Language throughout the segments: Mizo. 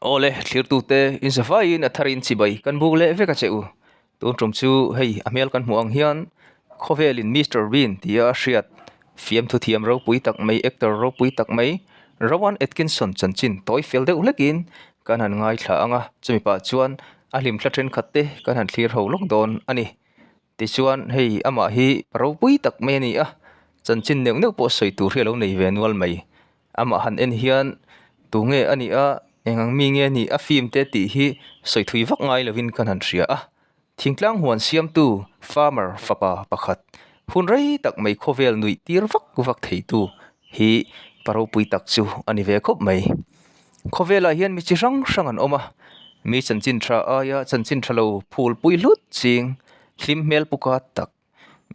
Awle, thlirtute inzavaiin a tharin chibai kan buk leh vek a che u. Tun tum chu hei a hmel kan hmuh ang hian khawvelin Mister Bean tia a hriat fiamthu thiam ropui tak mai, actor ropui tak mai Rowan Atkinson chanchin tawi fel deuh hlekin kan han ngaithla ang a, chumi pah chuan a hlimthla thenkhat te kan han thlir ho lawk dawn a ni. Tichuan hei amah hi ropui tak mai a ni a, chanchin neuh neuh pawh sawi tur hi a lo nei ve nual mai. Amah han en hian tunge a nih a, eng ang mi nge a nih a film te tih hi sawi thui vak ngai lovin kan han hria a. Thingtlang huan siamtu farmer fapa pakhat hun rei tak mai khawvel nuih tir vak vak theitu hi pa ropui tak chu a ni ve khawp mai. Khawvelah hian mi chi hrang hrang an awm a, mi chanchin tha aia chanchin tha lo phul pui hlut ching hlim hmel puka tak.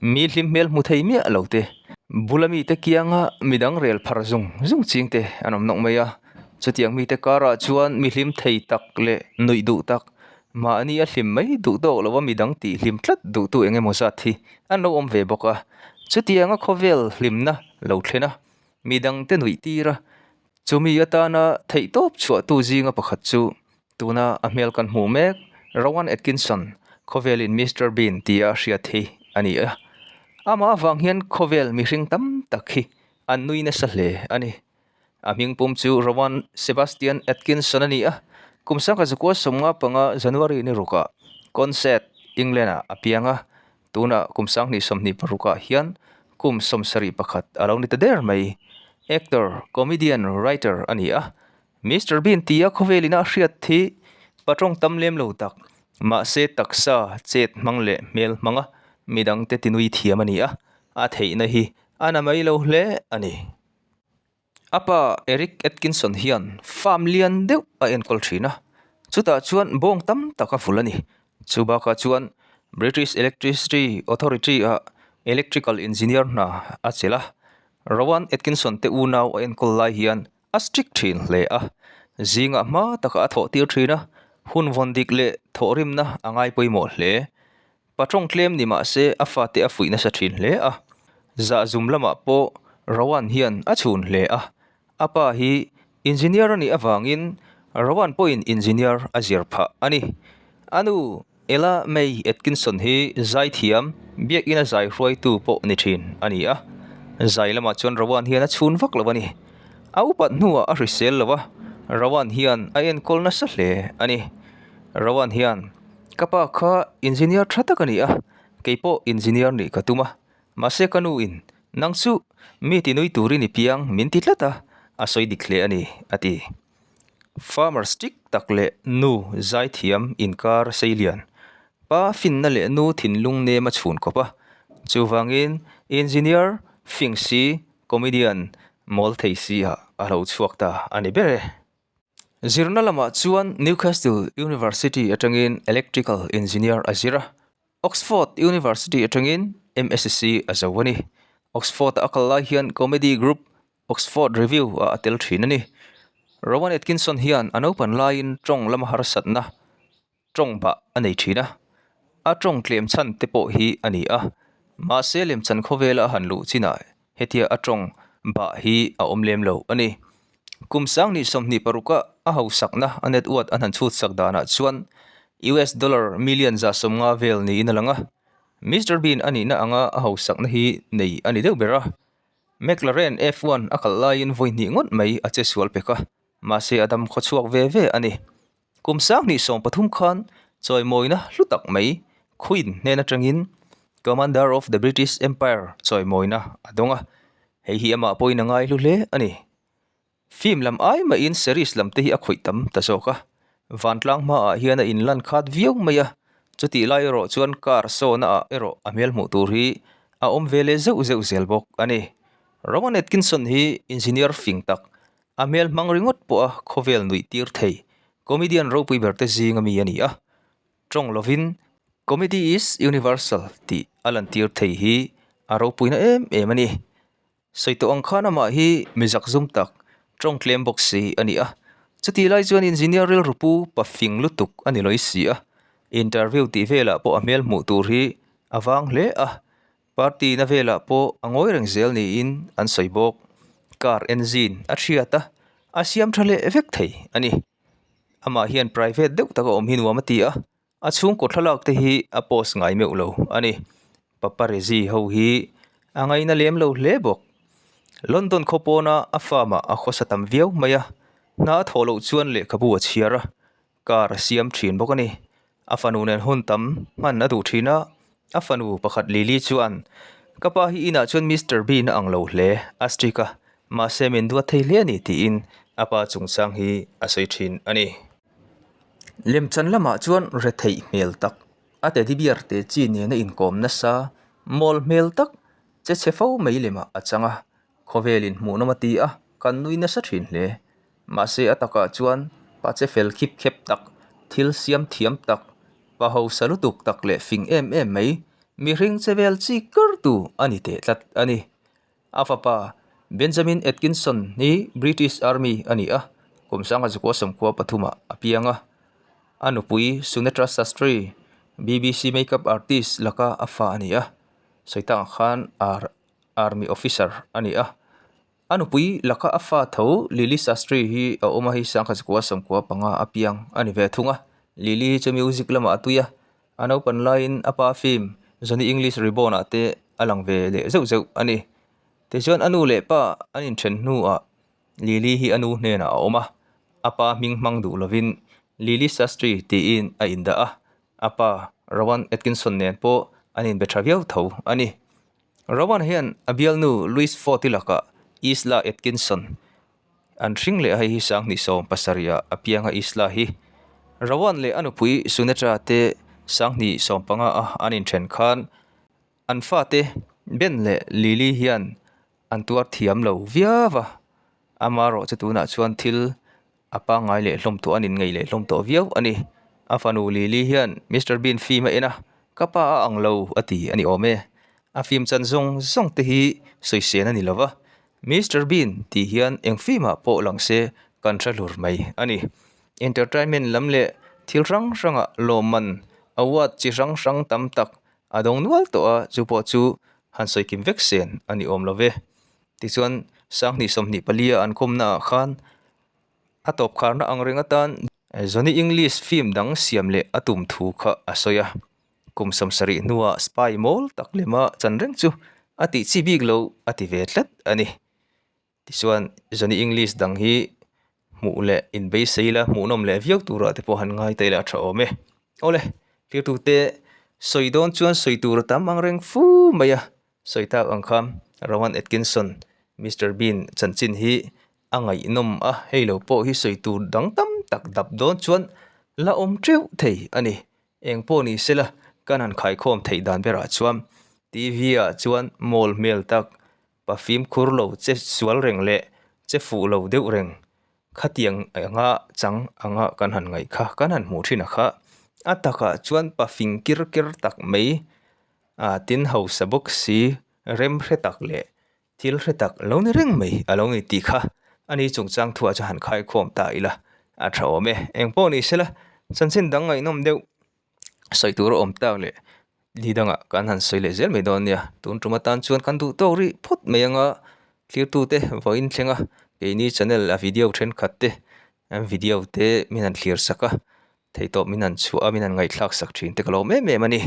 Mi hlim hmel hmu thei miah lo te, bula mite kianga midang rel phar zung zung ching te an awm nawk mai a, chutiang mite karah chuan mi hlim thei tak leh nuih duh tak, mahni a hlim mai duh tawk lo a midang tih hlim tlat duhtu eng emaw zat hi an lo awm ve bawk a, chutianga khawvel hlimna lo thlen a, midang te nuih tir a, chumi atana theihtawp chhuahtu zinga pakhat chu Tuna a hmel kan hmuh mek Rowan Atkinson, khawvelin Mister Bean tia a hriat hi a ni a. Amah avang hian khawvel mihring tam tak hi an nui nasa hle a ni. A hming pum chu Rowan Sebastian Atkinson a ni a, kum sangkhat zakua 15 January ni rukah Consett, England-ah a piang a, tunah kum 2026 ah hian kum 71 a lo ni ta der mai. Actor, comedian, writer a ni a, Mister Bean tia khawvelin a hriat hi patawng tam lem lo tak, mahse taksa chet hmang leh hmel hmanga midangte tinui thiam a ni a, a theihna hi a na mai lo hle a ni. A pa Eric Atkinson hian farm lian deuh a enkawl thin a, chutah chuan bawng tam tak a vul a ni. Chu bakah chuan British Electricity Authority-ah electrical engineer hna a chelh a, Rowan Atkinson te unau a enkawl lai hian A strict thin hle a, zingah hma takah a thawh tir thin a, hun vawn dik leh thawhrimna a ngai pawimawh hle. Patawng tlem ni mah se a fate a fuih nasa thin hle a, zahzum lamah pawh Rowan hian a chhun hle a, a pa hi engineer a nih avangin Rowan pawhin engineer a zir phah a ni. A nu Ella May Atkinson hi zaithiam, biakina zai hruaitu pawh ni thin a ni a. Zai lamah chuan Rowan hian a chhun vak lo a ni. A upat hnuah a hrisel lo a, Rowan hian a enkawl nasa hle a ni. Rowan hian, Ka pa kha engineer tha tak a ni a, kei pawh engineer nih ka tum a. Mahse ka nu in, Nang chu mi tinui turin i piang min ti tlat a, a sawi dik hle a ni, a ti. Farmer strict tak leh nu zaithiam inkar seilian, pa finna leh nu thinlung nem a chhun khawp a, chuvangin engineer fing si comedian mawl thei si ah a lo chhuak ta a ni ber e. Zirna lamah chuan Newcastle University atangin electrical engineer a zir a, Oxford University atangin MSc a zo a ni. Oxford-a a kal lai hian comedy group Oxford Review ah a tel thin a ni. Rowan Atkinson hian a naupan laiin tawng lama harsatna tawng bah a nei thin a, a tawng tlem chhan te pawh hi a ni a, mahse lemchan khawvela a han luh chinah hetia a tawng bah hi a awm lem lo a ni. Kum sang 26 a a hausakna a net worth an han chhut sak danah chuan US dollar million 150 vel niin a lang a, Mister Bean a nihna anga a hausakna hi nei a ni deuh ber a. McLaren F1 a kalh laiin vawi hnih ngawt mai a che sual pek a, mahse a dam khaw chhuak ve ve a ni. Kum 2013 khan chawimawina hlu tak mai Queen hnen atangin Commander of the British Empire chawimawina a dawng a, hei hi amah pawhin a ngai hlu hle a ni. Film lam ai mahin series lam te hi a khawih tam ta zawk a, vantlang hmaah hian a inlan khat viau mai a, chutih lai erawh chuan car sawna ah erawh a hmel hmuh tur hi a awm ve leh zeuh zeuh zel bawk a ni. Rowan Atkinson hi engineer fing tak, a hmel hmang ringawt pawha khawvel nuih tir thei comedian ropui ber te zing ami a ni a, tawng lovin Comedy is universal tih a lantir thei hi a ropuina em em a ni. Sawi tawh ang khan amah hi mi zakzum tak, tawng tlem bawk si a ni a. Chutih lai chuan engineer rilru pu pa fing lutuk a ni lawi si a. Interview tih velah pawh a hmel hmuh tur hi a vang hle a. Party na velah pawh a ngawi reng zel niin an sawi bawk. Car engine a thiat a, a siam tha leh vek thei a ni. Amah hian private deuh taka awm hi nuam a ti a, a chhungkaw thlalak te hi a post ngai meuh lo a ni. Paparazzi ho hi a ngaina lem lo hle bawk. London khaw pawna a farm ah a khawsa tam viau mai a, hna a thawh loh chuan lehkhabu a chhiar a, car a siam thin bawk a ni. A fanu nen hun tam hman a duh thin a, a fanu pakhat Lily chuan, Ka pa hi inah chuan Mister Bean a ang lo hle a strict a, mahse min duat thei hle a ni tiin a pa chungchang hi a sawi thin a ni. Lemchan lamah chuan retheih hmel tak, a teddy bear te chi nena inkawm nasa, mawl hmel tak che chhe fo mai lemah a chang a, Khawvelin hmuhnawm a ti a, kan nui nasa thin hle. Mahse a takah chuan pa che fel khip khep tak, thil siam thiam tak, pa hausa lutuk tak leh fing em em mai, mihring che vel chi kar tu a ni teh tlat a ni. A fapa Benjamin Atkinson hi British Army a ni a, kum sangha zakua sawmkhua pathumah a piang a. A nupui Sunetra Shastri, BBC makeup artist laka a fa a ni a, sawi takah khan ar Army officer a ni a, a nupui laka a fa tho Lily Shastri hi a awm a, hei sangha zakua sawmkua panga a piang a ni ve thung a, Lily hi chu music lamah a tui a, a naupan laiin a pa film Johnny English Reborn ah te a lang ve leh zeuh zeuh a ni. Tichuan a nu leh pa an inthen hnuah Lily hi a nu hnenah a awm a, a pa hming hmang duh lovin Lily Shastri tiin a indah a, a pa Rowan Atkinson nen pawh an inbe tha viau tho a ni. Rowan hian a bialnu Louis Ford-i lakah Isla Atkinson an hring leh a, hei hi sanghnih 17 ah a piang a Isla hi. Rowan leh a nupui Sunetra te sanghnih 15 a an inthen khan an fate Ben leh Lily hian an tuar thiam lo viau a, amaherawh chu tunah chuan thil A pangngai leh hlawm tawh a nin ngei leh hlawm tawh viau a ni. A fanu Lily hian Mister Bean film a en a, ka pa a ang lo a ti a ni awm e. A film chan zawng zawng te hi sawisên a ni lo va, Mister Bean tih hian eng film ah pawh lang se kan hre hlur mai a ni. Entertainment lam leh thil hrang hrangah lawmman, award chi hrang hrang tam tak a dawng nual tawh a, chu pawh chu han sawi kim vek sen a ni awm lo ve. Tichuan sanghnih 24 a an kawmna ah khan A tawp kharna ang reng atan Johnny English film dang siam leh a tum thu kha a sawi a. Kum 70 hnuah spy mawl tak lema chan reng chu a tih chi bik lo a ti ve tlat a ni. Tichuan Johnny English dang hi hmuh leh inbeisei la hmuhnawm leh viau turah te pawh han ngai ta ila a tha awm e. Awle, thirtute sawi dawn chuan sawi tur a tam ang reng fu mai a. Sawi tak ang kha Rowan Atkinson, Mister Bean chanchin hi a ngaihnawm a, hei lo pawh hi sawi tur dang tam tak dap dawn chuan la awm teuh thei a ni. Eng pawh ni sela kan han khaikhawm theih dan berah chuan TV ah chuan mawl hmel tak, pa fimkhur lo che sual reng leh che fuh lo deuh reng khatiang anga chang anga kan han ngaih kha kan han hmuh thin a kha. A takah chuan pa fing kir ker tak mai A tin hausa bawk si, rem hre tak leh thil hre tak lo ni reng mai a lo ni tih kha a ni chungchang thuah chu han khaikhawm ta ila a tha awm e. Eng pawh ni sela, chanchin dang ngaihnawm deuh sawi tur a awm tak leh ni dangah kan han sawi leh zel mai dawn nia. Tun tum atan chuan kan duh tawk rih phawt mai anga thlirtute vawiin thlenga keini channel a video thenkhat te video te min han thlir sak a, theihtawp min han chhuah a, min han ngaihthlak sak thin te ka lawm em em a ni.